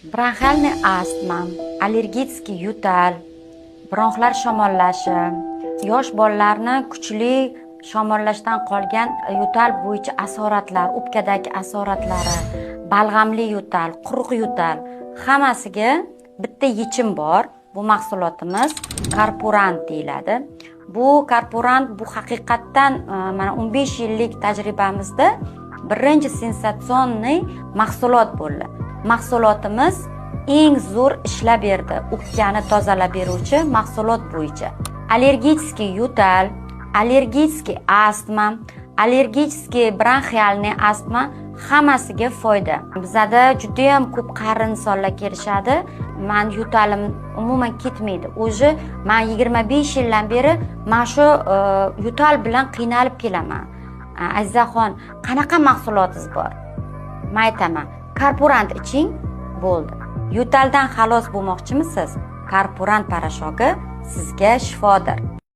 Бронхиальный астма, аллергический yo'tal, bronxlar shamollashi, yosh bolalarni kuchli shamollashdan qolgan yo'tal bo'yicha asoratlar, o'pkadagi asoratlari, balg'amli yo'tal, quruq yo'tal, hammasiga bitta yechim bor. Bu mahsulotimiz Karpurant deyiladi. Bu Karpurant, bu haqiqatdan mana 15 yillik tajribamizda birinchi сенсационный mahsulot bo'ldi. Mahsulotimiz eng zo'r ishlab berdi, o'pkani tozalab beruvchi mahsulot bo'yicha. Аллергический yo'tal, аллергический астма, аллергический бронхиальный астма, hammasiga foyda. Bizada judayam ko'p qari insonlar kelishadi. "Man yo'talim umuman ketmaydi. Уже man 25 yildan beri mana shu yo'tal bilan qiynalib kelaman. Azizaxon, qanaqa mahsulotingiz bor?" Man aytaman: "Karpurant iching, bo'ldi. Yo'taldan xalos bo'lmoqchimisiz? Karpurant порошок i sizga shifodir."